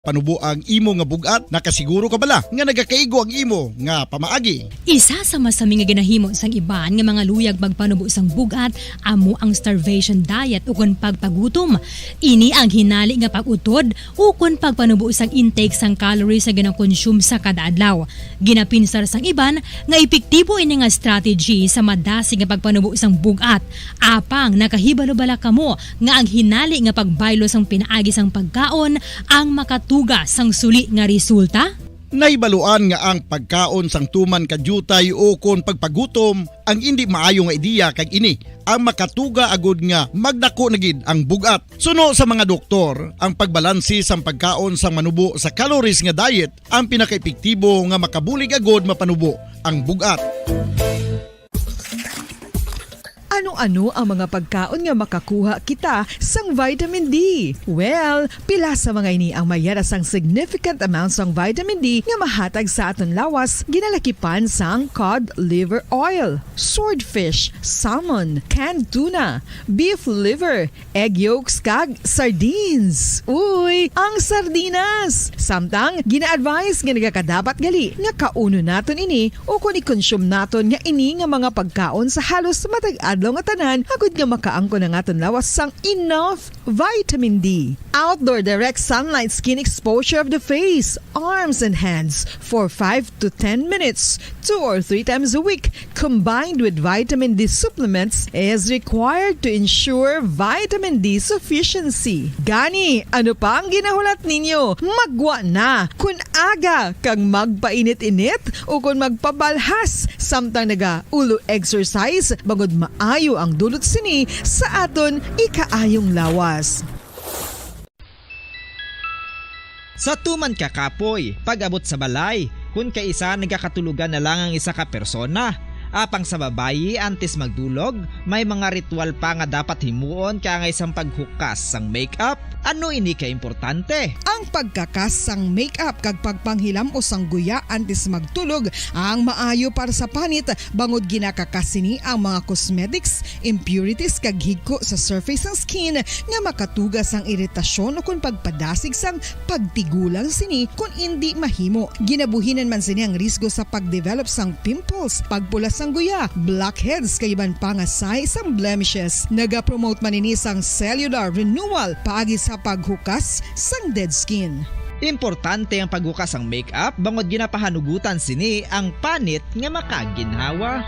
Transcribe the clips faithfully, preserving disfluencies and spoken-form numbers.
Panubo ang imo nga bug-at, nakasiguro ka bala nga nagakaigo ang imo nga pamaagi? Isa sa masami nga ginahimo sang iban nga mga luyag magpanubo sang bug-at amo ang starvation diet ukon pagpagutom. Ini ang hinali nga pag-utod ukon pagpanubo sang intake sang calories nga ginakonsume sa kada adlaw. Ginapinsar sang iban nga epektibo ini nga strategy sa madasig nga pagpanubo sang bug-at. Apang nakahibalo bala kamo nga ang hinali nga pagbaylo sang pinaagi sang pagkaon ang makatuga sang suli nga resulta? Nahibaluan nga ang pagkaon sang tuman ka diutay ukon pagpagutom ang indi maayo nga ideya, kag ini ang makatuga agud nga magdako na gid ang bug-at. Suno sa mga doktor, ang pagbalanse sang pagkaon sang manubo sa calories nga diet ang pinakaepektibo nga makabulig agud mapanubo ang bug-at. Ano-ano ang mga pagkaon nga makakuha kita sang vitamin D? Well, pila sa mga ini ang may yara sang significant amount sang vitamin D nga mahatag sa aton lawas, ginalakipan sang cod liver oil, swordfish, salmon, canned tuna, beef liver, egg yolks, kag sardines. Uy, ang sardinas! Samtang, gina-advise nga nagakadapat gali nga kaunon naton ini ukon i-consume naton nga ini nga mga pagkaon sa halos matag adlaw nga tanan, agud nga makaangkon ang aton lawas sang enough vitamin D. Outdoor direct sunlight skin exposure of the face, arms, and hands for five to ten minutes, two or three times a week, combined with vitamin D supplements, is required to ensure vitamin D sufficiency. Gani, ano pa ang ginahulat ninyo? Maggwa na! Kon aga kag magpainit-init ukon magpabalhas samtang naga-ulo exercise, bangod maayo ang dulot sini sa aton ikaayong lawas. Sa tuman ka kapoy, pag-abot sa balay, kun kaisa nagakatulogan na lang ang isa ka persona. Apang sa babayi, antes magdulog, may mga ritual pa nga dapat himuon kaangay sang paghukas sang makeup. Ano ini ka importante? Ang pagkakas sang makeup kag pagpanghilam-os sang guya antes magtulog ang maayo para sa panit, bangod ginakakas sini ang mga cosmetics, impurities, kag higko sa surface sang skin nga makatuga sang iritasyon ukon pagpadasig sang pagtigulang sini kon indi mahimo. Ginabuhinan man sini ang risgo sa pag-develop sang pimples, pagpula sang guya, blackheads, kag iban pa nga sign sang blemishes. Nagapromote man ini sang cellular renewal paagi sa paghukas sang dead skin. Importante ang paghukas sang makeup bangod ginapahanugutan sini ang panit nga makaginhawa.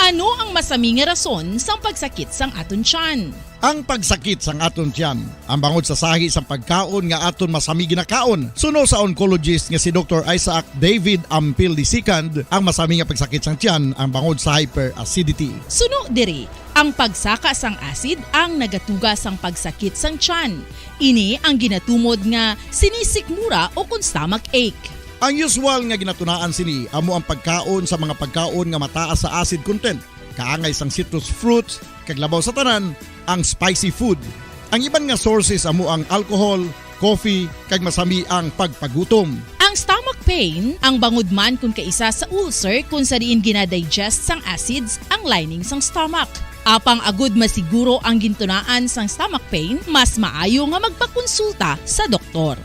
Ano ang masami nga rason sang pagsakit sang aton tiyan? Ang pagsakit sang aton tiyan ang bangod sa sahi sang pagkaon nga aton masami ginakaon. Suno sa oncologist nga si Doktor Isaac David Ampil the second, ang masami nga pagsakit sang tiyan ang bangod sa hyperacidity. Suno diri, ang pagsaka sang acid ang nagatuga sang pagsakit sang tiyan. Ini ang ginatumod nga sinisikmura ukon stomach ache. Ang usual nga ginatunaan sini amo ang pagkaon sa mga pagkaon nga mataas sa acid content, kaangay sang citrus fruits, kag labaw sa tanan, ang spicy food. Ang iban nga sources amo ang alcohol, coffee, kag masami ang pagpagutom. Ang stomach pain ang bangod man kon kaisa sa ulcer, kon sa diin gina-digest sang acids ang lining sang stomach. Apang agud masiguro ang gintunaan sang stomach pain, mas maayo nga magpakonsulta sa doktor.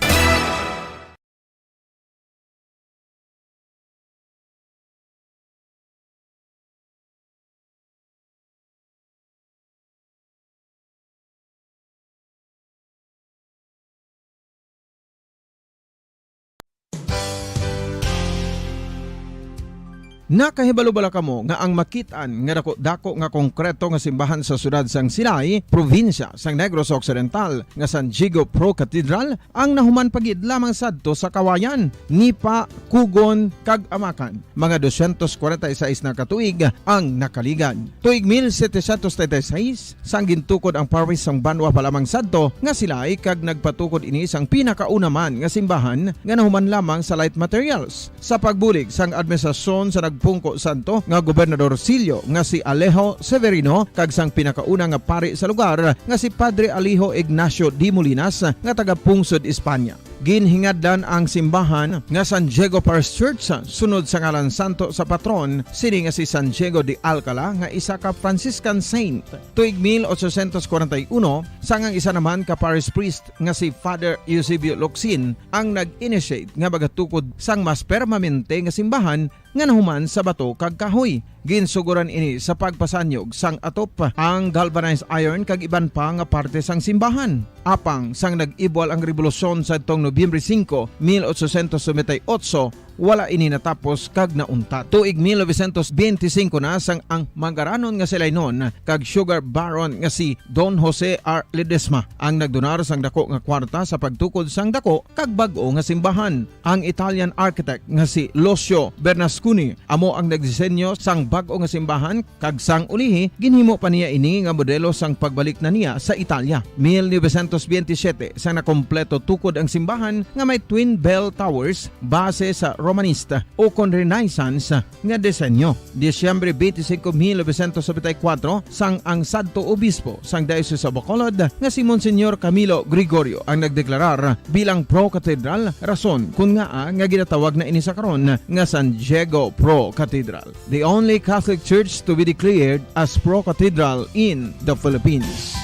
Nakahibalo bala kamo nga ang makit-an nga daku-daku nga konkreto nga simbahan sa siyudad sang Silay, probinsya sang Negros Occidental, nga San Diego Pro Cathedral, ang nahuman pa gid lamang sadto sa Kawayan, Nipa, Kugon, kag Amacan? Mga dosyentos kwarenta y seis na ka tuig ang nakaligad. Tuig mil setecientos treinta y seis, sang gintukod ang parish sang banwa pa lamang sadto nga Silay, kag nagpatukod ini sang pinakauna man nga simbahan nga nahuman lamang sa light materials. Sa pagbulig sang administrasyon sa nagpungko sadto nga Gobernador Sillo nga si Alejo Severino kag sang pinakauna nga pari sa lugar nga si Padre Alejo Ignacio de Molinas nga taga-pungsod Espanya. Ginhingadlan ang simbahan nga San Diego Parish Church sunod sa ngalan santo sa patron sini nga si San Diego de Alcala, nga isa ka Franciscan saint. Tuig mil ochocientos kwarenta y uno, sang ang isa naman ka parish priest nga si Father Eusebio Locsin ang nag-initiate nga magatukod sang mas permanente nga simbahan nga nahuman sa bato kag kahoy. Ginsugoran ini sa pagpasanyog sang atop, ang galvanized iron kag iban pa nga parte sang simbahan. Apang sang nag-ibwal ang rebolusyon sadtong Nobyembre singko, mil ochocientos noventa y ocho, wala ini natapos kag nauntat. Tuig mil novecientos benti singko na sang ang mangaranon nga si Lainon kag sugar baron nga si Don Jose R. Ledesma ang nagdonar sang dako nga kwarta sa pagtukod sang dako kag bag-o nga simbahan. Ang Italian architect nga si Lucio Bernasconi amo ang nagdisenyo sang bag-o nga simbahan, kag sang ulihi ginhimo pa niya ini nga modelo sang pagbalik na niya sa Italia. Mil novecientos benti siyete, sang nakompleto tukod ang simbahan nga may twin bell towers base sa Romanista o kon Renaissance nga disenyo. Disyembre twenty-five, mil novecientos setenta y cuatro, sang ang sadto obispo sang Diocese of Bacolod nga si Monsignor Camilo Gregorio ang nagdeklarar bilang pro-cathedral, rason kun ngaa nga ginatawag na ini sa karon nga San Diego Pro Cathedral, the only Catholic church to be declared as pro-cathedral in the Philippines.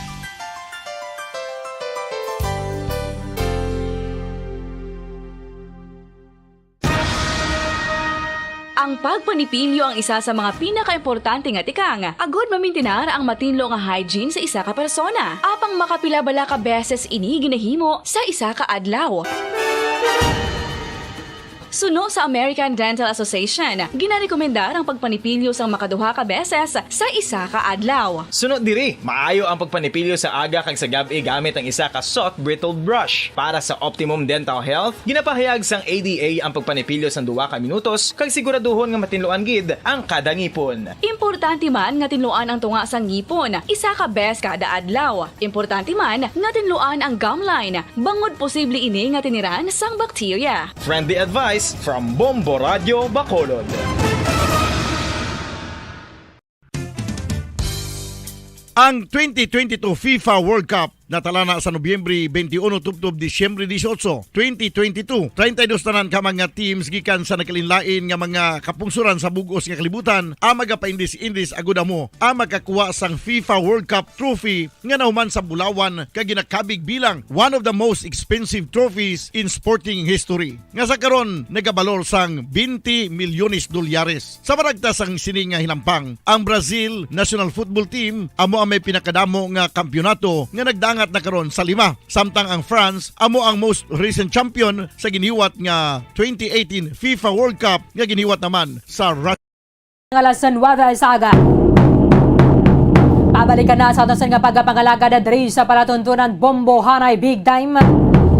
Ang pagpanipilyo ang isa sa mga pinakaimportante nga tikang agod mamintinar ang matinlo nga hygiene sa isa ka persona. Apang makapila bala ka beses ini ginahimo sa isa ka adlaw? Suno sa American Dental Association, ginarekomendar ang pagpanipilyo sang makaduha ka beses sa isa ka adlaw. Suno diri, maayo ang pagpanipilyo sa aga kag sa gab-i gamit ang isa ka soft bristled brush. Para sa optimum dental health, ginapahayag sang A D A ang pagpanipilyo sang duha ka minutos kag siguraduhon nga matinluan gid ang kada ngipon. Importante man nga tinluan ang tunga sang ngipon isa ka bes kada adlaw. Importante man nga tinluan ang gum line, bangod posible ini nga tiniran sang bakterya. Friendly advice from Bombo Radio Bacolod. Ang twenty twenty-two FIFA World Cup natalana sa Nobyembre twenty-one tubtob Disyembre dieciocho, twenty twenty-two. Treinta y dos tanan ka mga teams gikan sa nagkalainlain nga mga kapungsoran sa bug-os nga kalibutan ang magapaindis-indis agud amo ang makakuha sang FIFA World Cup trophy nga nahuman sa bulawan kag ginakabig bilang one of the most expensive trophies in sporting history, nga sa karon nagabalor sang twenty milyones dolyares. Sa maragta sang sini nga hinampang, ang Brazil national football team amo ang may pinakadamo nga kampiyonato nga nagdangat na karon sa lima, samtang ang France amo ang most recent champion sa giniwat nga twenty eighteen FIFA World Cup nga giniwat naman sa Russia. Nga alas nuwebe sa aga. Pabalikan na sa aton nga pagpangalagad diri sa palatuntunan Bombo Hanay Big Time.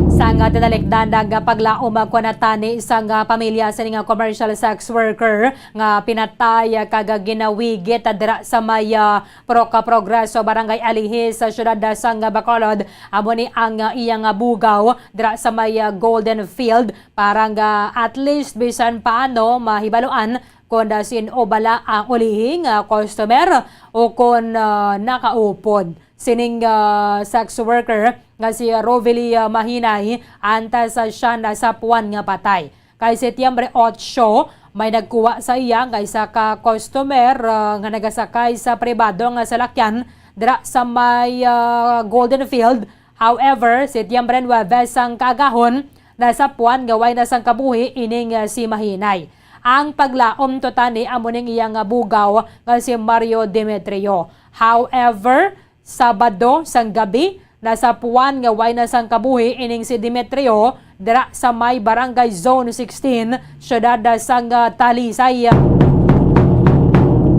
Sa nga tinalikdan nga paglaom ko natani sa nga pamilya sa nga commercial sex worker nga pinatay kag ginawigit dira sa may, ah, Pro-, ka Progreso, Barangay Alihi sa siyudad sang Bacolod. Amo ni ang, ah, iya nga bugaw dira sa may, ah, Golden Field para nga at least bisan paano mahibaluan kon, ah, sin-o bala ang ulihi nga customer o kon, ah, nakaupod. Sining, ah, sex worker nga si Rovely, ah, Mahinay, antas, ah, siya nasapuan nga patay. Kay Setyembre otso, may nagkuha sa iya nga isa ka customer, ah, nga nagasakay sa pribado nga salakyan dira sa may, ah, Golden Field. However, Setyembre nuwebe sang kaagahon, nasapuan nga way na sang kabuhi ining, ah, si Mahinay. Ang paglaom to tani amo ning iya nga bugaw nga si Mario Demetrio. However, Sabado sang gabi, nasapuan nga way na sang kabuhi ining si Demetrio dira sa may Barangay Zone sixteen, siyudad sang, ah, Talisay.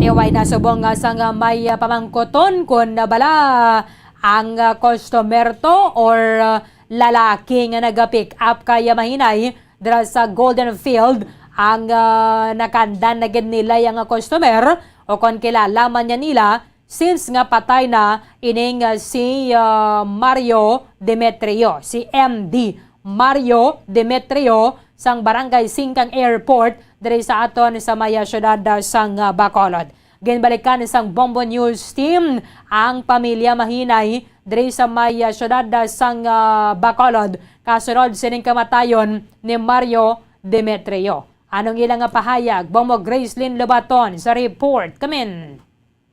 Tiway na subong nga sang, ah, may, ah, pamangkuton kon bala ang, ah, customer to or, ah, lalaki nga naga-pick up kay Mahinay dira sa Golden Field ang, ah, nakandan na gid nila yang customer o kon kilala man niya nila, since nga patay na ining, ah, si, ah, Mario Demetrio, si M D Mario Demetrio sang Barangay Singkang Airport diri sa aton sa may, ah, siyudad, ah, sang, ah, Bacolod. Ginbalikan sang Bombo News Team ang pamilya Mahinay diri sa may, ah, siyudad, ah, sang, ah, Bacolod, kasunod sining kamatayon ni Mario Demetrio. Anong ila nga pahayag? Bombo Gracelyn Lobaton sa report. Kamin.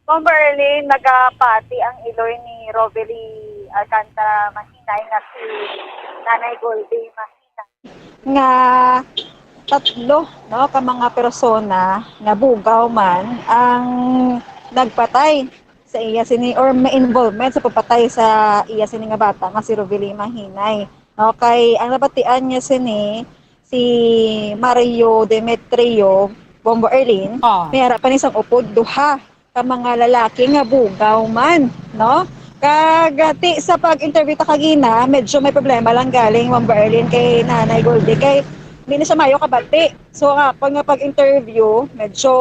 Bombo Erlin, nagapati ang iloy ni Robely Alcantara Mahinay nga si Nanay Goldie Mahinay. Nga tatlo, no, ka mga persona nga bugaw man ang nagpatay sa iya sini or may involvement sa pagpatay sa iya sini nga bata nga si Robely Mahinay. No, kay ang nabatian niya sini si Mario Demetrio Bombo Erlin, Ah. may ara pa ni sang upod duha ka mga lalaki nga bugaw man, no? Kag, ah, ti sa pag-interview ta kagina, medyo may problema lang galing, Ma'am Berlin, kay Nanay Goldie, kay hindi na siya mayo kabati. So, ang akon nga pag-interview, medyo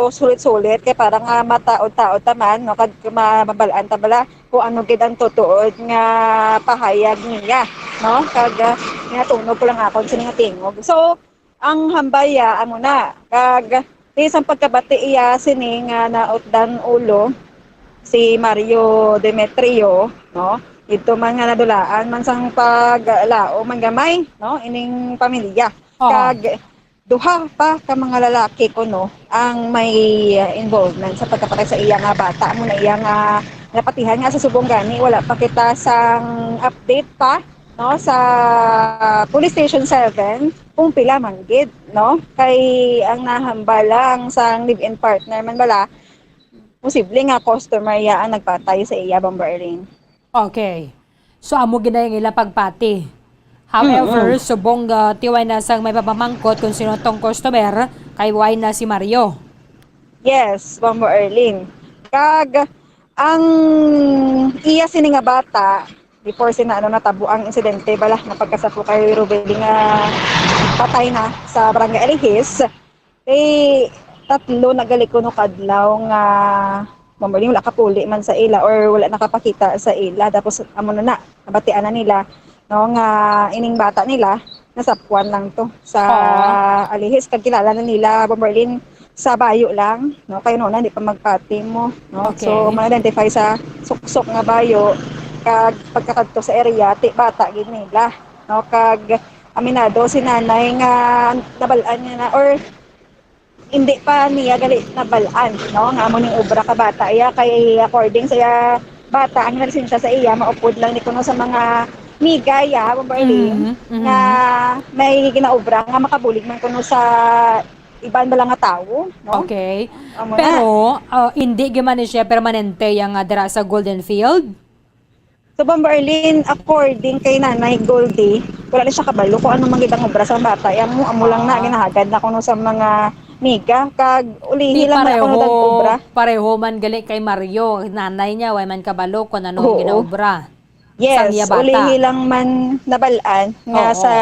sulit-sulit, kay para nga mataod-taod ta man, no? Kag ma-, mabal-an ta bala kung ano gid ang tutuod nga pahayag niya, no? Kag, ah, ginatunog ko lang akon sini nga tingog. So, ang hambal iya amo na, kag ti sang pagkabati iya sini nga nautdan ulo si Mario Demetrio, no? Didto man nga nadulaan man sang paglaom man gamay, no, ining pamilya. Oo. Kag duha pa ka mga lalaki kuno ang may, uh, involvement sa pagkapatay sa iya nga bata. Amo na iya nga napatihan nga sa subong gani, wala pa kita sang update pa, no, sa Police Station seven kung pila man gid, no? Kay ang nahambal lang sang live-in partner man bala, posible nga customer iya ang nagpatay sa iya, Bombo Erlin. Okay. So, amo gid na ang ilang pagpati. However, Mm, mm. subong, ah, ti way na sang may papamangkot kung sino tong customer, kay way na si Mario. Yes, Bombo Erlin. Kag ang iya sini nga bata, before sina, ano, natabo ang insidente bala nga pagkasapok kay Ruben nga patay na sa Barangay Alihis, kay tatlo na gali kuno kadlaw nga, Bombo Erlin, wala kapuli man sa ila or wala nakapakita sa ila. Tapos amo na na, nabatian na nila, no, nga ining bata nila nasapwan lang to sa Ah. Alihis, kag kilala na nila, Bombo Erlin, sa bayo lang, no? Kay una, di pa magpati mo, no? Okay. So, ma-identify sa suksok nga bayo, kag pagkakadto sa area, ti bata gid nila, no? Kag aminado si nanay nga nabal-an niya na, or hindi pa niya gali nabal-an, no, nga amo ning obra ka bata iya, kay according sa iya bata, ang lisensya sa iya maupod lang ni kuno sa mga miga iya, Bombo Erlin, Mhm, mhm. nga may ginaobra nga makabulig man kuno sa iban bala nga tawo, no? Okay. Amo na. Pero, ah, hindi gyud man ni siya permanente yang, ah, dira sa Golden Field? So, Bombo Erlin, according kay Nanay Goldie, wala ni siya kabalo kung ano man gid ang obra sa bata. Yang mo, amo lang na, Ah. ginahagad na kuno sa mga miga. Kag ulihi Di lang man ako pareho, nag-obra. Pareho man gali kay Mario, nanay niya, way man kabalo kung ano ang Oo. ginaobra sang Yes, iya bata. Ulihi lang man nabal-an nga Oo. sa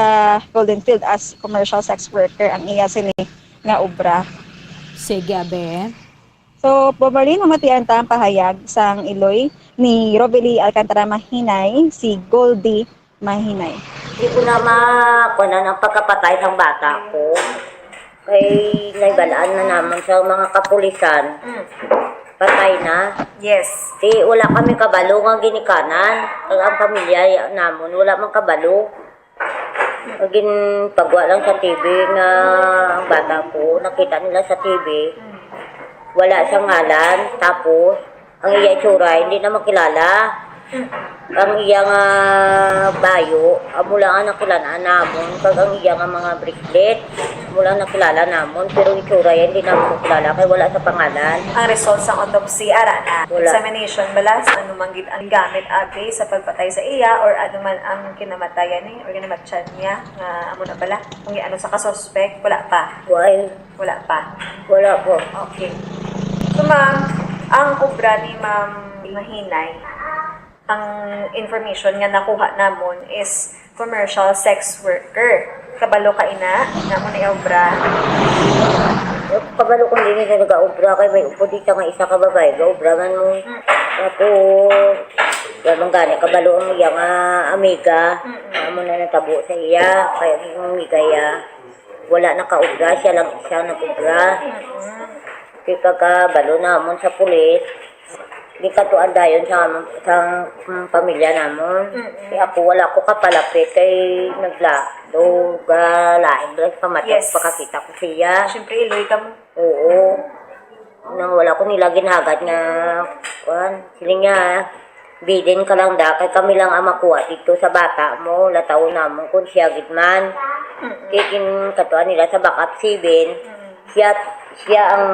Golden Field as commercial sex worker ang iya sini nga obra. Sige, abe. So, Bombo Erlin, mamatian ta ang pahayag sang iloy ni Robely Alcantara Mahinay, si Goldie Mahinay. Di ko na ma-, kuwan ang pagkapatay sang bata ko. Kay naibalaan na naman sa mga kapulisan. Mm. Patay na. Yes. Di, wala kami kabalo nga ginikanan. Kag ang pamilya ya-, namon, wala man kabalo. Ginpagwa lang sa T V nga ang bata ko, nakita nila sa T V, wala siyang ngalan, tapos ang iya itsura, hindi na makilala. Ang iya nga bayo, amo lang ang nakilala namon, kag ang iya nga mga bracelet, amo lang nakilala namon, pero itsura yan, hindi namon makilala, kay wala sa pangalan. Ang result sang autopsy, ara na. Wala. Examination bala, sa ano man gid ang gamit, abi, sa pagpatay sa iya, or ano man ang kinamatayan ni, or kinamatyan niya, nga amo na bala, kung ano sa kasuspek, wala pa. Why? Wala pa. Wala po. Okay. So, ma'am, ang obra ni Ma'am Mahinay, ang information nga nakuha namon is commercial sex worker. Kabalo ka ina, nga amo na iya obra? Kabalo ko, hindi na siya nag-aobra kay may upod siya nga isa ka babae, gaobra man mo. Mm. Tapos, wala man gani kabalo ang iya nga amiga, Mm-mm. nga amo na natabo sa iya, kay ang amiga iya, wala nakaobra, siya lang isa nag-obra. Mm-mm. Kay pagkabalo namon sa pulis, Gikatuan dayon sa, sa, mm, pamilya namon. Mm-mm. Kay ako, wala ko kapalapit kay nagla-, do, ga, lain lang sa mata Yes. pakakita ko siya. Siyempre, iloy ka mo. Oo. Nang wala ko nila ginhagad nga, kuwan, siling niya, "Bilin ka lang da, kay kami lang ang makuha dito sa bata mo, lataw namon kung siya gid man." Mm-mm. Kay gin-, katuan nila sa backup seven, Mm. siya, siya ang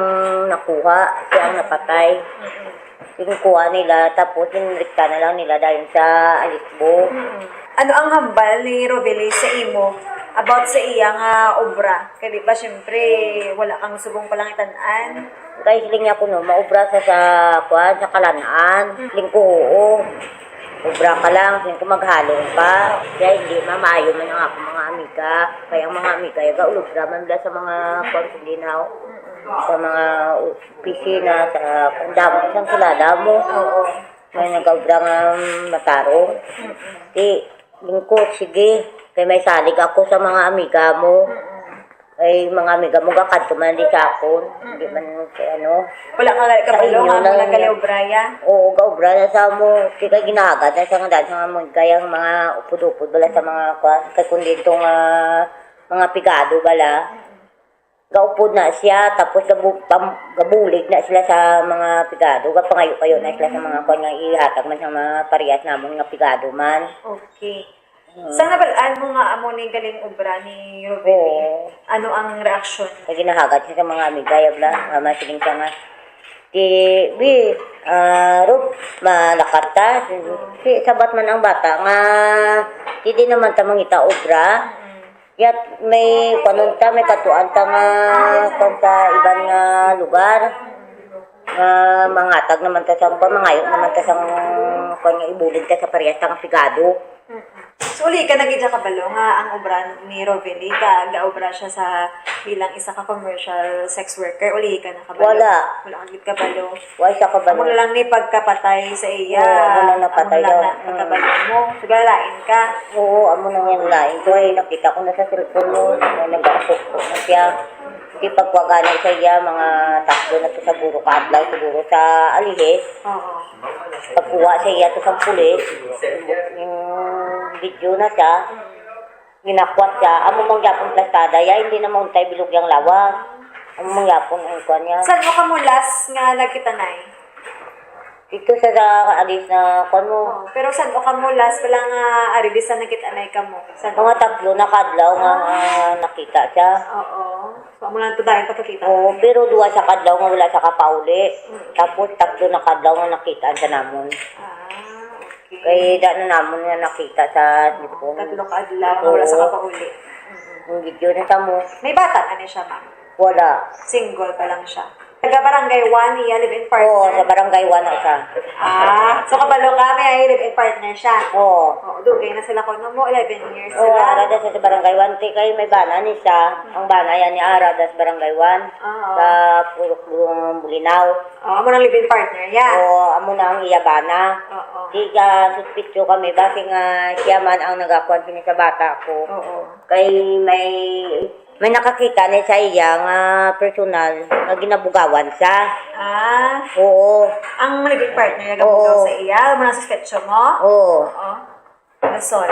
nakuha, siya ang napatay. Mm-mm. Kinukuha nila, tapos ginrikta na lang nila dayon sa alisbo. Mm. Ano ang hambal ni Rovelie sa imo about sa iya nga obra? Kay di ba, syempre, wala kang subong palangitan-an? Kay siling niya kuno, maobra sa, sa, kuwan, sa kalan-an. Mm. Siling ko, "Oo. Obra ka lang." Siling ko, "Maghalong pa." Kaya hindi, mamaayo man ang akong mga amiga. Kaya ang mga amiga, yaga, ulobra man nila sa mga, kuwan, sa linaw. Mm. Sa mga opisina, sa, ang damo sang kilala mo. Oo. May nag-obra nga matarong. Mm-mm. Di, lingkod, sige. Kay may salig ako sa mga amiga mo. Mm-mm. Ay, mga amiga mo, gakadto man di sa akon. Mm-mm. Di man, kay ano, Wala ka gali sa kabalo inyo nga lang wala ka niya. Obraya? Oo, gaobra na sa mo. Di kay ginahagad na sa nga daan sa mga amiga, ang mga upod-upod bala sa mga, kwan, kay kung dito nga mga pigado bala. Mm-mm. Gaupod na siya, tapos gabu-, pam-, gabulig na sila sa mga pigado, gapangayo-kayo na sila sa mga kwan nga ihatag man sa mga parehas namon nga pigado man. Okay. Mm. Sa nabal-an mo nga amo ni galing obra ni Rovelie, Oo. ano ang reaksyon? Kay ginahagad siya sa mga amiga, yabla, nga masiling siya nga, "Di, bi, ah, Rob, malakat ta." Si, sabat man ang bata nga, "Di, di naman ta mangita obra." Mm. Yat, may kuwanon ta, may katuan ta nga kuwan sa iban nga lugar. Nga mangatag naman ta sa kuwan, mangayo naman ta sa kuwan nga ibulig ta sa parehas ta nga pigado. Mm-mm. So, uli ka na gid siya kabalo nga ang obra ni Rovelie ka, gaobra siya sa bilang isa ka commercial sex worker. Uli ka na kabalo. Wala. Wala ka gid kabalo. Wa siya kabalo. Amo na lang ni pagkapatay sa iya. Oo, amo na napatay Amo na daw. Na pagkabalo Mm. mo. Sugad lain ka. Oo, amo na nga lain. So, ay, nakita ko na sa cellphone mo. May nag-aasok ko na siya. Di pagkuha gani sa iya, mga tatlo na to siguro ka adlaw siguro sa alihis. Oo. Pagkuha sa iya to sa pulis, yung video na siya. Mm. Ginakwat siya, amo man gyapon plastada, ya, hindi na mauntay bilog yang lawas. Amo man gyapon ang kuwan niya. San-o kamo last nga nagkita, Nay? Dito sa, sa alis na kuwan mo. Oh, pero san-o kamo last pala nga ari di sa nagkita, Nay, kamo? San-o? Mga tatlo na kadlaw nga, Ah. nga nakita siya. Oo. So, amo lang to dahil pagkakita Oo, mo. Pero duwa sa kadlaw nga wala siya kapauli. Mm. Tapos tatlo na kadlaw nga nakita siya namon. Ah, okay. Kay da na namon nga nakita sa cellphone. Tatlo ka adlaw, Oo. wala sa kapauli. Mm-mm. Ang video na sa mo. May bata na ni siya, ma'am? Wala. Single pa lang siya. Taga Barangay one, iya live-in partner? Oo, sa Barangay one na siya. Ah, so kabalo ka, may live-in partner siya? Oo. Oo, dugay na sila kuno mo, eleven years Oo, sila. Ara da sa, sa Barangay one, ti kay may bana ni siya. Ang bana yan ni Ara da sa Barangay one. Ah, oo. Sa Purok Bulinaw. Oo, amo nang live-in partner, ya? Oo, amo na ang iya bana. Oo. Di ka suspitso kami, basi nga siya man ang nagakuan sini sa bata ko. Oo. Kay may, may nakakita ni sa iya nga personal nga ginabugawan siya. Ah. Oo. Ang live-in partner nga gabugaw Oo. sa iya, amo nang suspetso mo? Oo. Oo. Rason.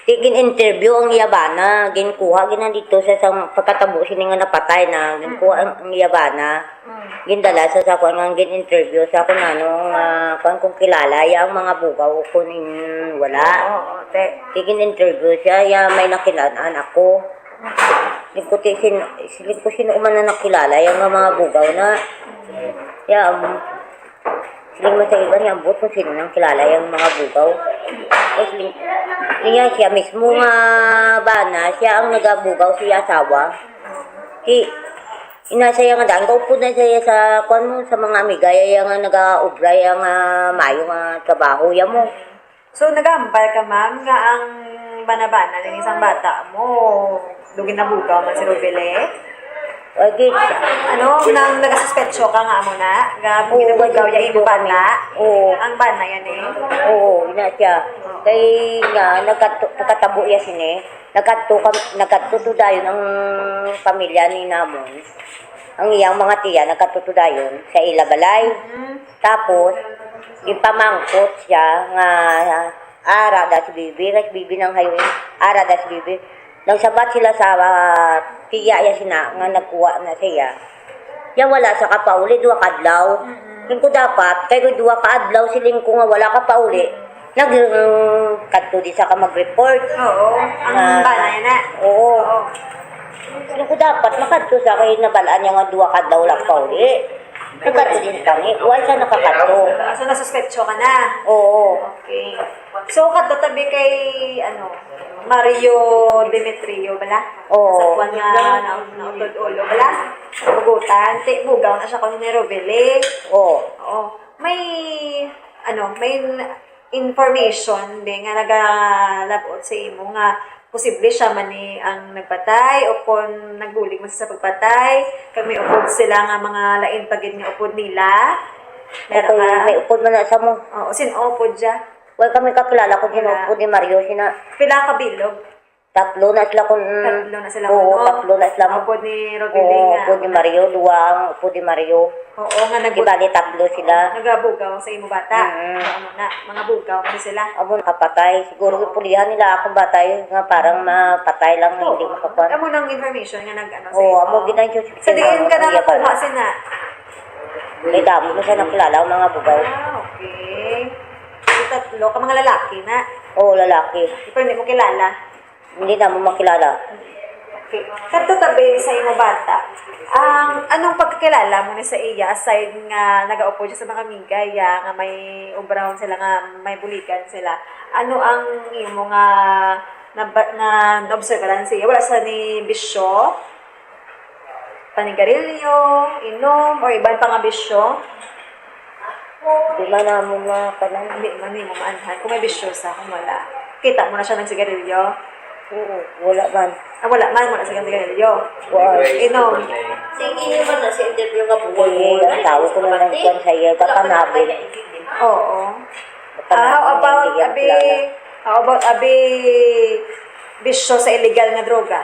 Di gin-interview ang iya bana, ginkuha gid nandito sa, sa pagkatabo sini nga napatay na, ginkuha Mm. ang, ang iya bana. Mm. Gindala sa, sa kuwan nga gin-interview sa kung ano nga, kuwan, kung kilala iya ang mga bugaw o kung in-, wala. Oo, oo, te. Di gin-interview siya, iya may nakilaan ako. Mm. Siling ko, "Ti, sin-, siling ko, sino man na nakilala iya nga mga bugaw na?" Mm. Iya, um, Siling man sa iba niya, ambot kung sino nang kilala yang mga bugaw. Tapos ling-, niya siya mismo nga bana, siya ang nagabugaw sa iya asawa. Ti, ina siya nga daan, gaupod na siya sa, kuwan mo, sa mga amiga, iya nga nagaobra, iya nga mayo nga trabaho, iya mo. So, nagahambal ka, ma'am, nga ang banabana ning isang bata mo, do ginabugaw man si Rovelie? Ay, gid. Ano, nang nagasuspetso ka nga amo na, nga Oo, ginabugaw niya nagasuspetso imo bana? kami. Oo. Ang bana yan eh. Oo, ina siya. Oo. Kay nga, nagkatu-, nagkatabo iya sini. Nagkadto kam-, nagkadto to dayon ang pamilya ni namon. Ang iyang mga tiya, nagkadto to dayon sa ila balay. Mm. Tapos, Ipamangkot siya nga ara da si Bibi, nga si Bibi nang hayo, ara da si Bibi. Nagsabat sila sa, ah, tiya ya sina nga nagkuha na siya. Ya wala sa kapauli, duha ka adlaw. Mm-mm. Siling ko dapat, kay duha ka adlaw, siling ko nga wala ka pauli. Nag-, kadto di sa ka mag-report. Oo, ang Ah, bala na. Oo. Oo. Siling ko dapat, makadto sa kay nabalaan niya nga duha ka adlaw lang pauli. Nagkadto din kami. Wala siya nakakadto. So, nasuspetso ka na? Oo. Okay. So, kadto tabi kay, ano, Mario Demetrio bala? Oo. Sa kuwan nga na, nautod ulo bala? Bugutan. Ti, bugaw na siya kuno ni Robele. Oo. Oo. May, ano, may information, be, nga nagalabot sa imo nga posible siya man ni ang nagpatay o kon nagbulig man sa pagpatay, kag may upod sila nga mga lain pa gid nga upod nila? Meron Ako, ka? May upod man na sa mo. Oo, sin-o upod siya? Wala kami kakilala kung sino Wala. upod ni Mario, sina. Pila ka bilog? Tatlo na sila kun Tatlo na sila, Oo, no? tatlo na sila. Upod ni Robin Oo, nga, upod ni ano? Mario, duwa ang upod ni Mario. Oo, nga nag- Di bali, tatlo sila. Oo, nagabugaw sa imo bata. Mm. Ano na, mga bugaw man sila. Amo nakapatay. Siguro Oo. gipulihan nila akong bata yun nga parang mapatay lang, Oo. hindi makakuan. Amo nang information nga nag-ano sa Oo, imo. amo ginang Sa diin ka nakakuha sina? May damo na siya nakilala ang mga bugaw. Ah, okay. Yung tatlo, ka mga lalaki na? Oo, lalaki. Pero hindi mo kilala? Hindi na mo makilala. Okay. Kadto tabi sa imo bata, ang anong pagkakilala mo ni sa iya, aside nga nagaupod siya sa mga amiga iya nga may ubrahon sila, nga may buligan sila, ano ang imo nga naba-, nga naobserbaran sa iya? Wala sa ni bisyo? Panigarilyo, inom, or iban pa nga bisyo? Di man namo makanan. Hindi man nimo maanhan kung may bisyo sa, kung wala. Kita mo na siya nagsigarilyo? Oo, wala man. Ah, wala man, wala siya nagsigarilyo. Wala. Inom. Sige, yun man na sa interview nga buwan. Sige, ang tao ko na lang kwan sa iya, kapanabon. Oo. Kapanabon, Ah, how about hindi yan abi, kilala. How about abi bisyo sa illegal nga droga?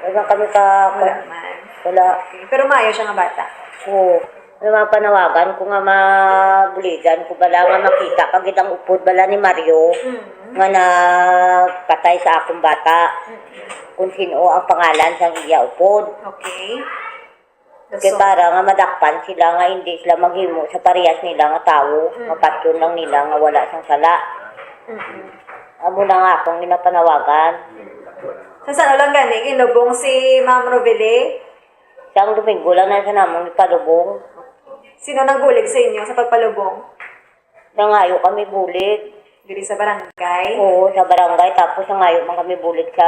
Wala kami ka, Wala man. Wala. Okay. Pero maayo siya nga bata? Oo. May mga panawagan ko nga mabuligan ko bala nga makita pa gid ang upod bala ni Mario Mm. nga nagpatay sa akong bata. Mm. Kung sino ang pangalan sang iya upod. Okay. Kay So, para nga madakpan sila nga hindi sila maghimo sa parehas nila nga tawo, Mm. nga patyon lang nila nga wala sang sala. Mm-mm. Amo na nga akong ginapanawagan. Sa saan lang gani ginlubong si Ma'am Robele? Sang Domingo lang na sa namong ipalubong. Sino nagbulig sa inyo sa pagpalubong? Nangayo kami bulig. Diri sa barangay? Oo, sa barangay. Tapos nangayo man kami bulig sa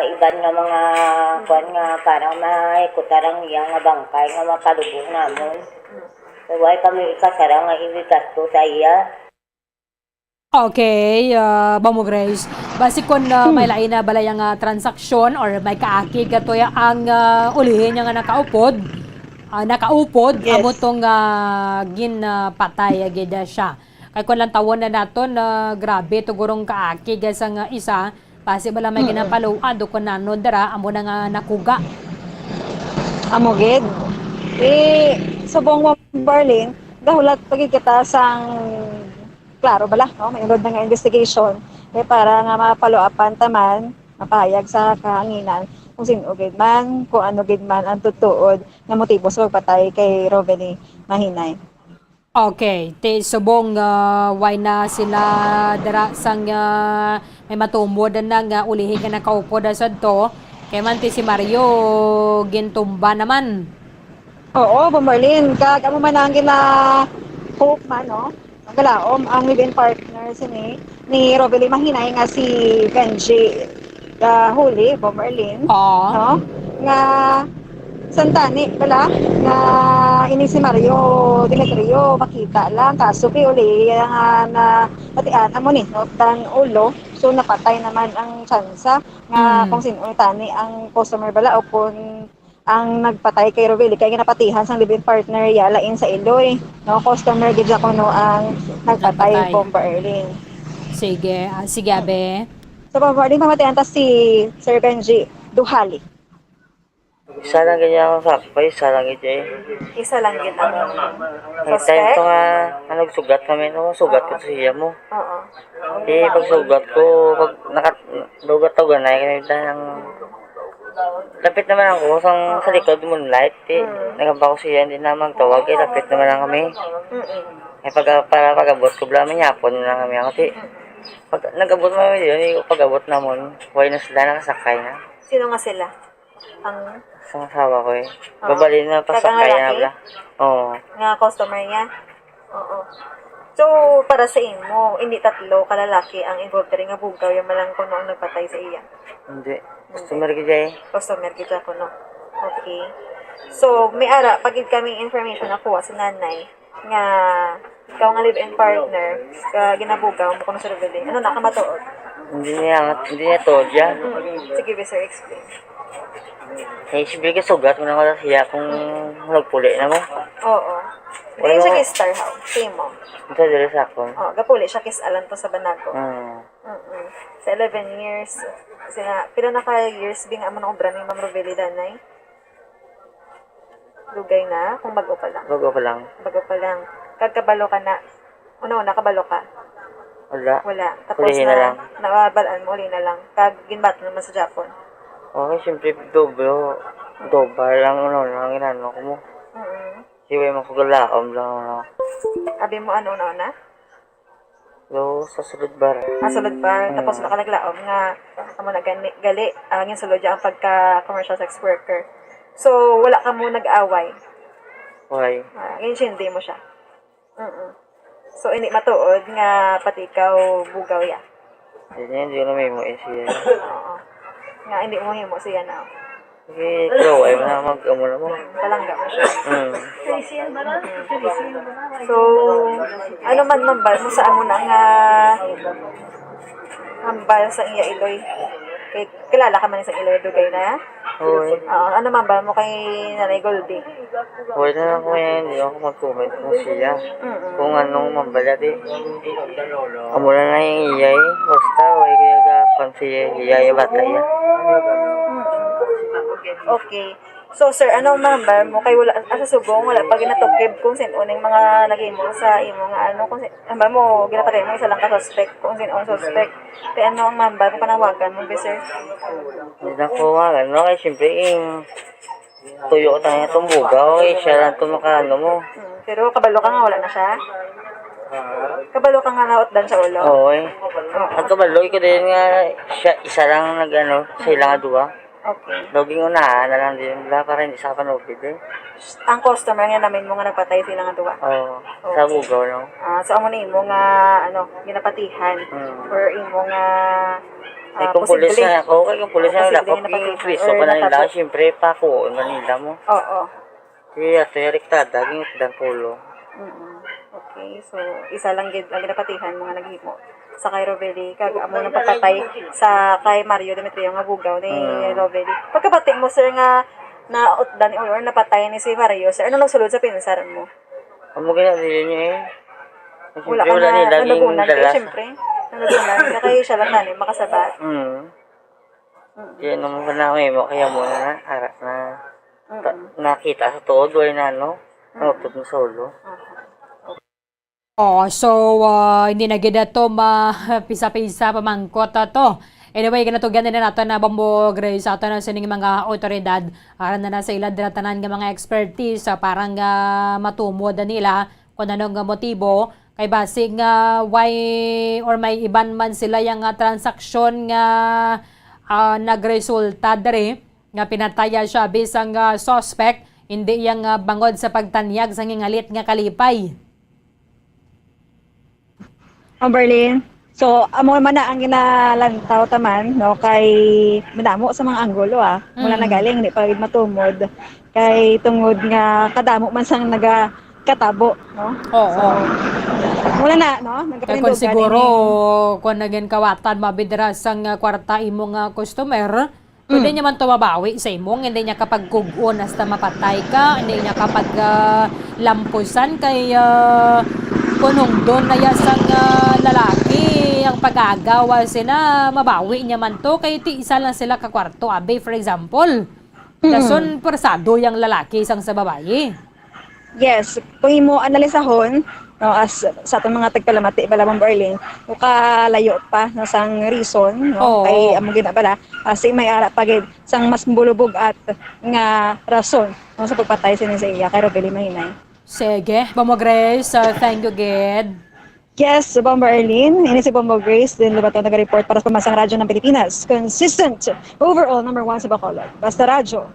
iban nga mga, Mm. kuwan nga, parang maikutarang iya nga bangkay nga mapalubong namon. Mm. Kay wala kami ikasara nga ibigasto sa iya. Okay, ah, Mamo Grace. Basi kon, ah, may Hmm. lain na balay nga transaksyon or may kaakig katoy ang, ah, ulihi niya nga nakaupod, ah, nakaupod, Yes. amo tong, ah, ginpatay, ah, gid, ah, siya. Kay kung lantawon na naton, ah, grabe to gurong kaakig, ah, sang, ah, isa, basi bala may Mm-mm. ginapaluan, do kun nanon dira, amo na nga nakuga. Amo gid. Eh, subong mo, Barlin, gahulat pa gid kita sang klaro bala, no? May unod na nga investigation. Eh, para nga mapaluapan ta man, mapahayag sa kahanginan kung sin-o gid man, kung ano gid man ang tutuod nga motibo sa pagpatay kay Rovelyn Mahinay. Okay, ti subong, ah, way na sila dira sang, ah, may matumod na nga ulihi nga nakaupod na sadto. Kay man ti si Mario gintumba naman. Oo, Bomberlin, kag amo man ang gina-hope man, no? Ang galaom, ang live-in partner sini ni Rovelyn Mahinay nga si Benji, ah, Huli, Bomberlin, Oo. no? Nga santani bala nga ini si Mario Demetrio makita lang, kaso kay uli nga na patian amo ni, no, tang ulo, so napatay naman ang tsansa nga Mm. kung sin-o tani ang customer bala o kung ang nagpatay kay Rovelyn kay ginapatihan sang live-in partner ya, lain sa iloy, no? Customer gid siya kuno ang nagpatay, Nagpatay. Bomberlin. Sige, ah, sige, Abe. So, Bomberlin, pamatian ta si Sir Benji Duhali. Isa lang gid ang sakto, isa lang gid eh. Isa lang gid ang May time suspect? to nga, ano, sugat kami, no? Sugat ko Oo. sa iya mo. Oo. Di pagsugat ko, pag naka-, lugat to, ganay, ganay lang. Lapit naman ako, sang, Oo. sa likod, moonlight, di, Mm. nagamba ko siya, hindi na magtawag, eh, lapit naman lang kami. Mm-mm. Eh, pag, para pag-abot ko, bala, manyapon na lang kami ako, di. Mm. Pag, nag-abot naman yun, yung pag-abot naman, why na sila, nakasakay na. Sino nga sila? Ang Sa asawa ko eh. Oo. Babali na Kag ang pasakay na lalaki? bala. Oo. Nga customer niya? Oo. So, para sa imo, hindi tatlo ka lalaki ang involved diri nga bugaw, yung malang kuno ang nagpatay sa iya? Hindi. Hindi. Customer gid siya eh. Customer gid siya kuno. Okay. So, may ara pa gid kami information nakuha sa nanay nga ikaw nga live-in partner, ka ginabugaw mo kuno sa Rovelin. Ano na ka matuod? Hindi niya, hindi niya to, diyan. Mm. Sige, be, sir, explain. Eh, siyempre, kasugat mo na wala siya kung nagpuli na mo. Oo. Wala Dili siya mo. kay Star House, same mo. Ito, dili sa akon. Oh, gapuli siya kay Alan to sa Banago. Hmm. Mm-mm. Sa eleven years, sina, pila na ka years, bi, nga amo na obra ni Ma'am Rovelin, danay? Dugay na, kung bago pa lang. Bago pa lang. Bago pa lang. Kag kabalo ka na. Una-una, kabalo ka? Wala. Wala. Tapos Uli na na, lang. Nabalaan mo, uli na lang. Kag ginbaton naman sa Japon. Okay, siyempre, doble, doble lang, ano, ang inano ko mo. Mm-mm. Siya yung makagalaom lang, ano. Abi mo, ano, una-una? Yo, sa sulod bar. Ah, sulod bar. Mm. Tapos nakalaglaom nga, amo na gani, gali, ah, ang sulod niya ang pagka-commercial sex worker. So, wala ka mo nag-away? Why? Ah, ginsundi mo siya? Mm-mm. So, hindi matuod nga pati ikaw bugaw ya? Hindi, hindi ko na may mo siya. Oo. Nga hindi mo himo siya na. Sige, ikaw, ay mo na mag-, amo na mo. Palangga mo siya. Hmm. So, ano man mambal mo sa amo na nga hambal sa iya iloy? Kay, kilala ka man sa iloy, dugay na? Oo, eh. Oo, ano mambal mo kay Nanay Goldie? Wala na ako yan, hindi ako mag-comment kung siya. Mm-mm. Kung anong mambal, ate. Amo na na yung iya, eh. Basta, wala kaya ka-, kung siya, iya, iya, bata, iya. Mm-mm. Okay. So, sir, ano ang mahambal mo? Kay wala, ah, sa subong, wala pa ginatukib kung sin-o ning mga naghimo sa imo nga ano, kung sin-, hambal mo, ginapatay mo isa lang ka suspect, kung sin-o ang suspect. Kay ano ang mahambal mo, panawagan mo, be, sir? Hindi na ko, ano, kay siyempre, eh, tuyo ko tayo itong bugaw, eh, siya lang itong makaano mo. Hmm, pero kabalo ka nga wala na siya? Kabalo ka nga nautdan sa ulo? Oo, eh. Oo. Ang kabalo ko din nga siya, isa lang nag-ano, sa ilang duwa. Okay. Daw gingunahan na lang din nila para hindi sa panupid eh. Ang customer nga namin mo nga nagpatay sila nga duwa? Oo, sa Okay. Bugaw, no? Ah, so amo na imo nga, ano, ginapatihan Hmm. or imo nga, Ay, ah, kung pulis posible. na ako, kay kung pulis Oo, na posible ako, nga napatihan priso or pa na nila, natabo. siyempre, pakuon na nila mo. Oo. Kaya, ito yung rektada, ginutdan ko, lo. Mm-mm. Okay, so isa lang gid ang ginapatihan mo nga naghimo sa kay Rovelli, kag amo nang pagpatay sa kay Mario Demetrio nga bugaw ni Mm. Rovelli. Pagkabati mo, sir, nga nautdan or, or napatay ni si Mario, sir, ano nagsulod sa pinsar mo? Amo gina dili niya eh. Wala Siyempre, ka wala na nila nalugunan kay, gindala sa siyempre, nalugunan ka kay siya lang nani makasabat. Mm. Mm. Kaya naman pa namin mo, kaya mo na, ara na. Ta-, Mm. nakita sa tuod, wala na, no? Mm. Nautod mo sa ulo. Aha. Oh, so, ah, hindi na gid ato ma-, pisa-pisa pamangkot ato. Anyway, ginatugyan din nato na Bombo Gray sa ato na sining mga otoridad. Aron na, na sa ila dira tanan nga mga expertise, ah, para nga matumod nila kung ano nga motibo. Kay basi nga why or may iban man sila yang, ah, transaksyon nga, ah, nagresulta diri nga pinataya siya bisan nga suspect, hindi yang, ah, bangod sa pagtanyag sa gingalit nga kalipay. Amberlyn, so, amo man na ang ginalantaw taman, no, kay madamo sa mga anggulo, ah. Mula Mm. na galing, di pa gid matumod. Kay tungod nga kadamo man sang nagakatabo, no? Oo. So, mula na, no? Kay kung Nagkapanindugan siguro, ini. kung naging kawatan, mabidra sang, ah, kwarta imo nga customer, Pwede Mm. niya man to mabawi sa imo, hindi niya kapag kug-on hasta mapatay ka, hindi niya kapag, ah, lampusan kay, ah, kung hungdon na ya sang, ah, lalaki ang pag-agaw, ah, sina, mabawi niya man to, kay ti isa lang sila ka kwarto, abi, for example. Mm. Dason, persado yang lalaki sang sa babayi. Yes, kung imo analisahon, no, as sa atong mga tagpalamati bala, Ma'am Arlene, o kalayo pa, no, sang reason, no, Oo. kay amo gid na bala, ah, si may ara pa gid sang mas bulubog at nga rason, no, sa pagpatay sini sa iya kay Rovelyn Mahinay. Sige, Bombo Grace, uh, thank you gid. Yes, Bombo Arlene. Ini si Bombo Grace Lynn Lobaton nag-report para sa Pambansang Radyo ng Pilipinas. Consistent, overall, number one sa Bacolod. Basta Radyo.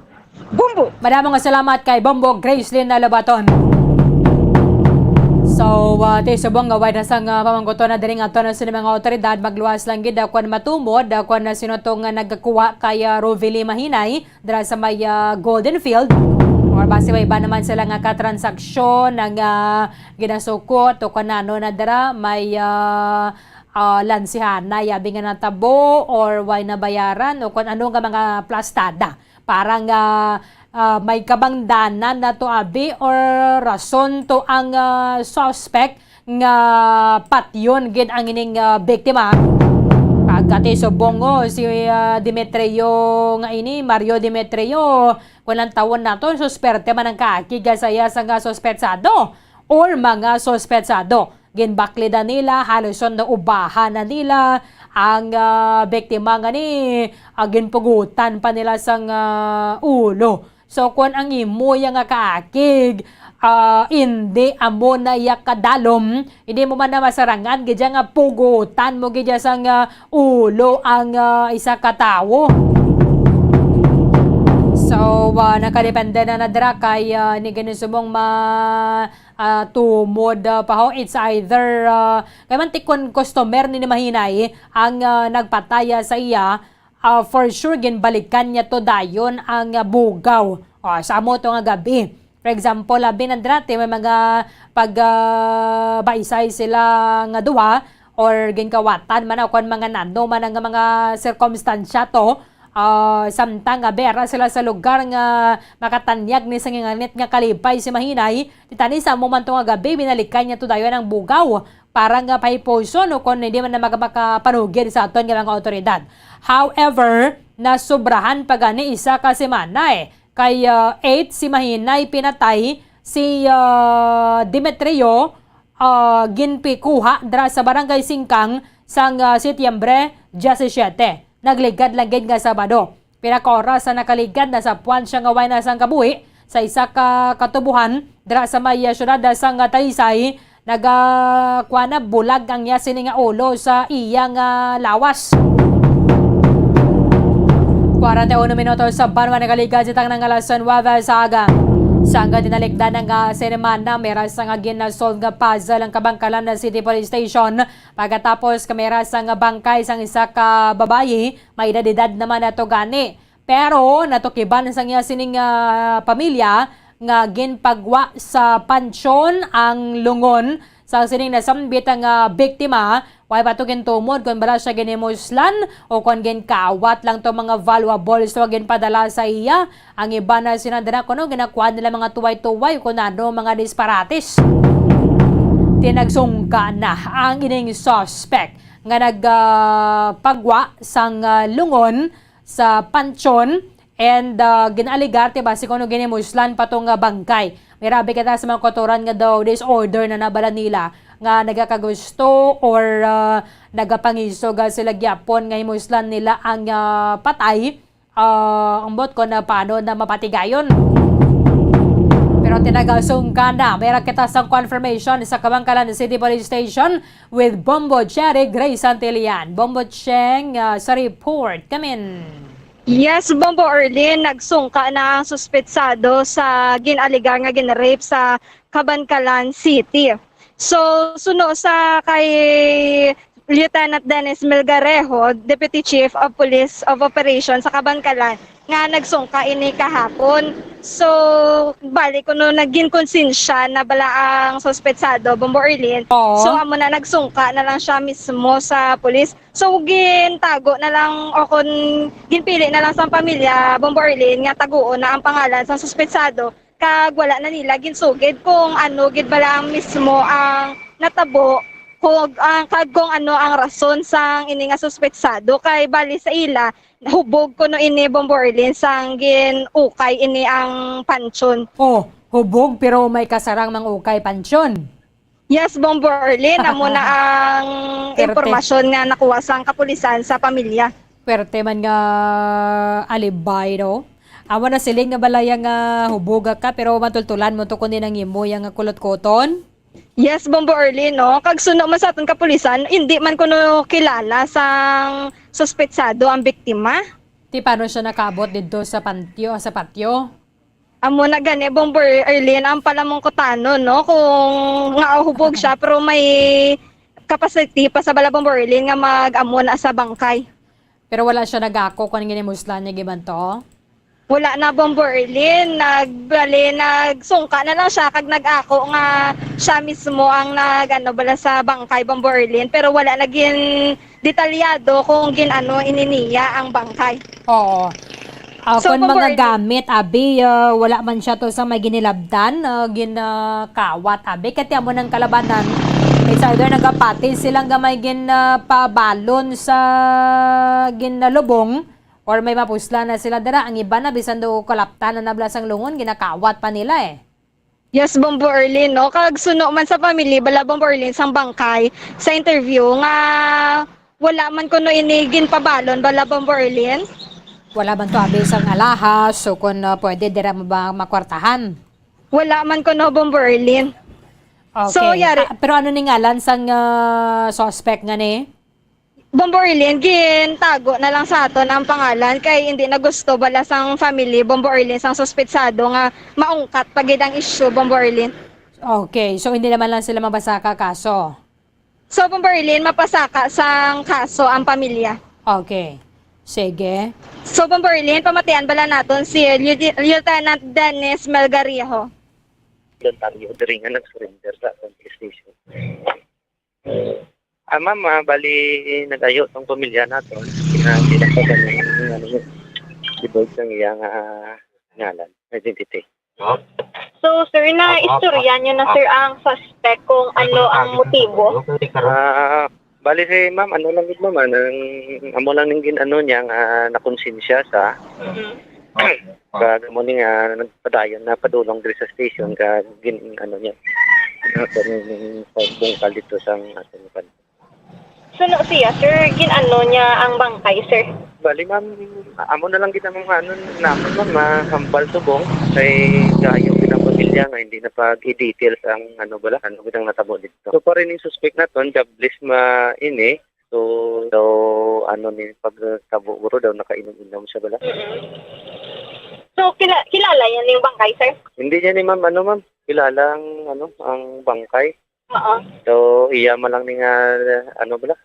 Bombo! Madamo nga salamat kay Bombo Grace Lynn Lobaton. So, uh, ti subong nga way na sang, uh, pamangkuton na diri nga ato na sa mga otoridad, magluwas lang gid, uh, kung matumod, uh, kung na sino to nga nagkakuha kay, uh, Rovelyn Mahinay, dira sa may, ah, Golden Field, or basi may iba naman sila nga katransaksyon nga, ah, ginasukot o kung ano na dira, may, ah, ah, lansihanay abi nga natabo or way nabayaran o kung ano nga mga plastada para nga, ah, may kabangdanan na to abi or rason to ang, ah, suspect nga patyon gid ang ining, ah, biktima. Pagkati subong, oh, si, ah, Demetrio nga ini, Mario Demetrio, kung lang tawon nato, susperte man ang kaakig sa iya sang suspetsado or mga suspetsado. Ginbaklida nila, halos na ubahan na nila ang, ah, biktima nga ni, ah, ginpugutan pa nila sang, ah, ulo. So, kung ang imo ya nga kaakig, ah, indi amo na ya kadalom, hindi mo man na masarangan gid ya nga pugutan mo gid ya sang, ah, ulo ang, ah, isa ka tawo. So, ah, nakadepende na na dira kay, ah, ni gani subong ma-, ah, tumod, ah, pa ho. It's either, ah, kay man ti kun customer ni, ni Mahinay ang, ah, nagpataya sa iya, ah, for sure, ginbalikan niya to dayon ang, ah, bugaw. O, sa amo to nga gabi. For example, abi na dati, may mga pag, ah, baisay sila nga duha or ginkawatan man o kon mga nano man ang mga sirkumstansya to. Ah, samtang abi ara sila sa lugar nga makatanyag ni sa ginganit nga kalipay si Mahinay, titani sa amo man to nga gabi, binalikan niya to dayon ang bugaw para nga pahipuson o kon hindi man na maga-, makapanugid sa aton nga mga awtoridad. However, nasubrahan pa gani isa ka semana, eh. Kay, ah, eight si Mahinay pinatay, si, ah, Demetrio, ah, ginpikuha dira sa Barangay Singkang sang, ah, Setyembre diyasisiete. Nagligad lang gid nga Sabado. Pila ka oras ang nakaligad, nasapuan siya nga way na sang kabuhi sa isa ka katubohan dira sa may, ah, siyudad sang Talisay. Naga-, kuwan na, bulag ang iya sini nga ulo sa iya nga lawas. Kwarenta y uno minutos sa banwa nakaligad sa tang nga alas nuebe sa aga. Sa nga dinalikdan nga semana, may rasa nga ginasolve nga puzzle ang Kabankalan City Police Station pagkatapos ka may rasa nga bangkay sang isa ka babayi, may edad-edad naman na to gani. Pero natukiban sang iya sining, ah, pamilya nga ginpagwa sa pansyon ang lungon sa sining nasambit nga biktima. Way pa to gintumod kon bala siya ginhimuslan o kon ginkawat lang to mga valuables to ginpadala sa iya. Ang iba na sinandana kuno ginakuha nila mga tuway-tuway o kon ano, mga disparates. Tinagsungka na ang ining suspect nga nag, ah, pagwa sang, ah, lungon sa pansyon and, ah, gin-alegar ti basi kuno ginhimuslan pa to nga bangkay. May rabi kita sa mga kautoran nga daw disorder na nabala nila nga nagakagusto or, ah, nagapangisog, ah, sila gyapon nga himuslan nila ang, ah, patay. Ah, ang bot ko na paano na mapatigayon. Pero tinagasungka na, may ra kita sang confirmation sa Kabankalan City Police Station with Bombo Cherry Grace Santillan. Bombo Cheng, ah, sa report. Kamin. Yes, Bombo Arlene, nagsungka na ang suspetsado sa gin-alegar nga gin-rape sa Kabankalan City. So, suno sa kay Lieutenant Dennis Melgarejo, Deputy Chief of Police of Operations sa Kabankalan, nga nagsungka ini kahapon. So, bali kuno naging konsensya na bala ang suspetsado, Bombo Arlene. Oo. So, amo na nagsungka na lang siya mismo sa pulis. So, gintago na lang o kung ginpili na lang sa pamilya, Bombo Arlene, nga taguon na ang pangalan sa suspetsado, kag wala na nila ginsugid kung ano gid bala ang mismo ang natabo Kung, ang, kag kung ano ang rason sang ini nga suspetsado, kay bali sa ila, hubog kuno ini, Bombo Erlin, sang gin-ukay ini ang pansyon. Oh, hubog pero may kasarang mang-ukay pansyon. Yes, Bombo Erlin, amo na ang Perte. impormasyon nga nakuha sang kapulisan sa pamilya. Perte man nga alibay, no? Amo na siling nga balaya nga hubog ka, pero matultulan mo to kundi nang imo yang kulot-kuton. Yes, Bombo Erlin, no? Kag suno man sa aton kapulisan, hindi man kuno kilala sang suspetsado ang biktima. Ti paano siya nakaabot didto sa pantyo, sa patyo? Amo na gani, Bombo Erlin, ang palamungkutanon, no? Kung nga hubog siya, pero may capacity pa sa bala, Bombo Erlin, nga mag-amo na sa bangkay. Pero wala siya nag-ako kung ano ginimuslan niya giban to? Wala na, Bombo Erlin. Nagbali, nagsungka na lang siya kag nag-ako nga siya mismo ang nag, ano, bala sa bangkay, Bombo Erlin. Pero wala na gin detalyado kung gin-ano ini niya ang bangkay. Oo. Ah, So, kung mga Bombo Erlin. gamit, abi, ah, wala man siya to sa may ginilabtan, ah, ginakawat, abi. Kaya amo nang kalabanan, it's either nagapati silang gamay gin, ah, pabalon sa ginalubong, or may mapusla na sila dira. Ang iba na, bisan do kalaptan na nabla sang lungon, ginakawat pa nila eh. Yes, Bombo Erlin, no? Kag suno man sa family, bala, Bombo Erlin, sang bangkay, sa interview, nga wala man kuno ini ginpabalon, bala, Bombo Erlin? Wala man to abi sang alahas, so kung, ah, pwede, dira mo ba makwartahan? Wala man kuno, Bombo Erlin. Okay. So, yari- Ah, pero ano ni ngalan sang, ah, suspect nga ni? Bombo Erlin, gintago na lang sa aton ang pangalan kay hindi na gusto bala sang family, Bombo Erlin, sang suspetsado nga maungkat pa gid ang issue, Bombo Erlin. Okay, so hindi naman lang sila mabasaka kaso? So, Bombo Erlin, mapasaka sang kaso ang pamilya. Okay. Sige. So, Bombo Erlin, pamatian bala naton si Lieu-, Lieutenant Dennis Melgarejo. Voluntaryo diri nga nag-surrender sa atong police station. Ah, ma'am, ah, bali, nag-ayo tong pamilya naton. Kina-, kina pa kami, ano, devoid sang iyang, ah, ngalan, identity. So, sir, na istorya niyo na, sir, ang suspect kung ano ang motibo? Ah, bali si ma'am, ano lang gid, ma'am, ah, nang, amo lang ning gin-, ano niya, nga nakonsensya sa Mhm. Kag amo ni nga nagpadayon na padulong diri sa station kag gin-, ano niya, ah, kung pagbungkal dito sa aton pan. Suno siya, sir, gin-ano niya ang bangkay, sir? Bali, ma'am, amo na lang gid ang mga ano, namon, ma'am, mahambal subong kay gayo gid ang pamilya nga hindi na pag-i-details ang ano bala, ano gid ang natabo dito. So, pa rin yung suspect naton, jobless ma ini, So, daw, ano ni, pagtabo, guro, daw nakainom-inom siya bala. Mm-mm. So, kila-, kilala niya ni yung bangkay, sir? Hindi niya ni, ma'am, ano, ma'am, kilala ang, ano, ang bangkay. Oo. So, iya man lang ni nga, ano bala?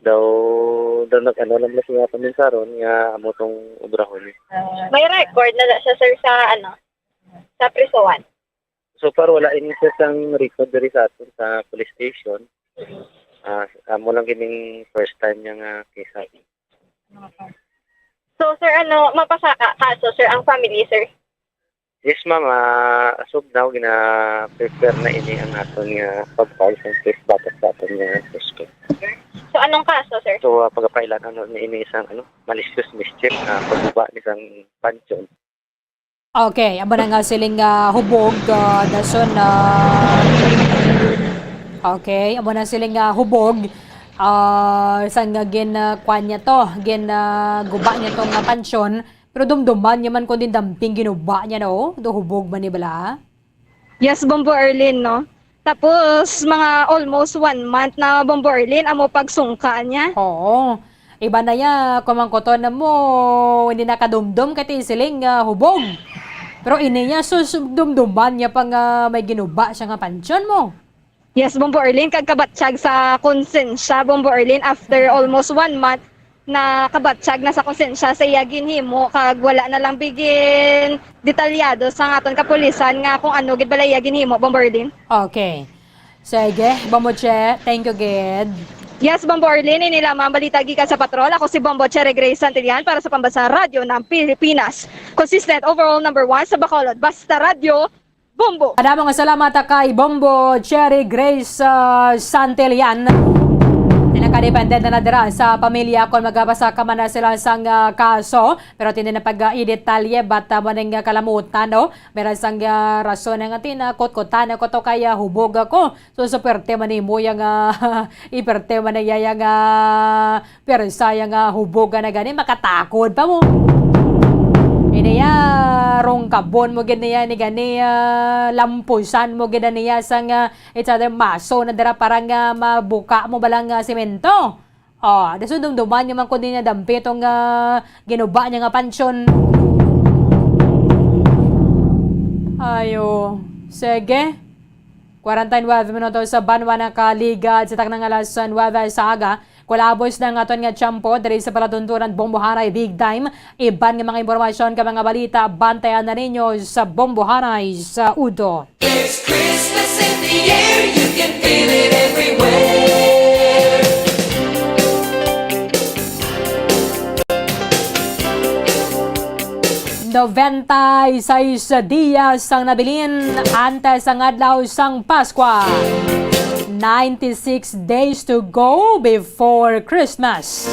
Daw, daw nag-ano lang bala siya paminsaron nga amo tong obrahon niya. May record na siya, sir, sa, ano, sa prisuhan? So far, wala ini siya sang record diri sa aton sa police station. Ah, amo lang gining first time niya nga case sa aton. So, sir, ano, mapasaka kaso, sir, ang family, sir? Yes, ma'am. Ah, as of now, gina-prepare na ini ang aton nga pag-file sa case batok sa aton nga suspect. So, anong kaso, sir? So, ah, pagapailan ano ni ini isang ano, malicious mischief na pagguba ni isang pansyon. Okay, amo na nga siling, ah, hubog, ah, dason, ah, okay, amo na siling, ah, hubog, ah, sang gin, ah, kuan niya to, gin, ah, guba niya to nga pansyon, pero dumduman niya man kundi damping ginuba niya, no? Do hubog man ni bala? Yes, Bombo Erlin, no? Tapos, mga almost one month na, Bombo Erlin, amo pagsungka niya. Oo. Iba na ya, kumangkuton na mo, hindi nakadumdum kay ti siling, ah, hubog. Pero ini niya, sus, dumduman niya pa nga may ginuba siya nga pansyon mo. Yes, Bombo Erlin, kag kabatsyag sa konsensya, Bombo Erlin, after almost one month, nakabatsyag na sa konsensya sa iya ginhimo, kag wala na lang bigin detalyado sa aton kapulisan nga kung ano gid bala iya ginhimo, Bombo Erlin. Okay. Sige, Bombo Che, thank you gid. Yes, Bombo Erlin, ini lamang balita gikan sa patrol. Ako si Bombo Cherry Grace Santillan para sa Pambansang Radyo ng Pilipinas. Consistent overall number one sa Bacolod. Basta Radyo, Bombo. Kadamo nga salamat kay Bombo Cherry Grace, ah, Santillan. Nakadepende na, na dira sa pamilya kung magabasa ka man na sila sang, ah, kaso. Pero tindi na pag, ah, idetalye, bat, ah, maning, ah, kalamutan, no? Meron sang, ah, rason nga tinakot ko, tana ko to kaya hubog ako. So, sa perte man nimo yang, ah, iperte man niya yang, ah, pero sayang nga hubog ka na gani, makatakod pa mo. Ini ya, rungkabon mo gid niya ni gani, ah, lampusan mo gid niya sang, ah, it's other maso na dira para nga mabuka mo balang, ah, semento. Oh, daso dumduman niya man kundi niya dampi tong, ah, ginuba niya nga pansyon. Ayo, sige. Kwarenta y nuebe minutos sa banwa nakaligad sa taknang alas nuebe sa aga. Kulabos na ang aton nga tiyempo diri sa palatuntunan Bombohanay Big Time. Iban nga mga impormasyon ka mga balita, bantayan na ninyo sa Bombohanay sa Udo. There's Christmas in the air, you can feel it everywhere. Noventa y seis dias ang nabilin antes ang adlaw sang Paskwa. Ninety-six days to go before Christmas.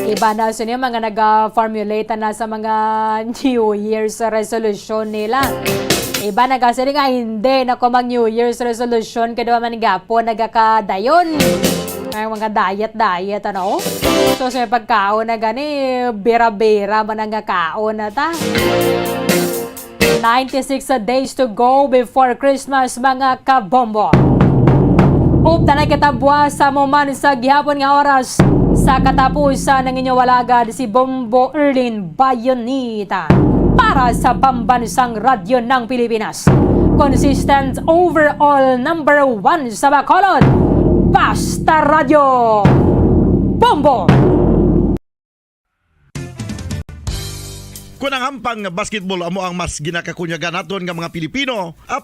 Iba na sini mga nag-formulate na sa mga New Year's resolution nila. Iba nagasiling nga hindi na ko mag New Year's resolution kay daw man gapon nagakadayon. Ay, mga diet, diet, ano? So, sa pagkaon na gani, bira-bira man ang kaon na ta. Ninety-six days to go before Christmas, mga kabombo. Upta na kita buwas sa mo man sa gihapon nga oras sa katapusan ng inyong walagad, si Bombo Erlin Bayonita para sa Pambansang Radyo ng Pilipinas. Consistent overall number one sa Bacolod. Basta Radyo. Bombo! Kung ang hampang nga basketball amo ang mas ginakakunyagan naton nga mga Pilipino, ah,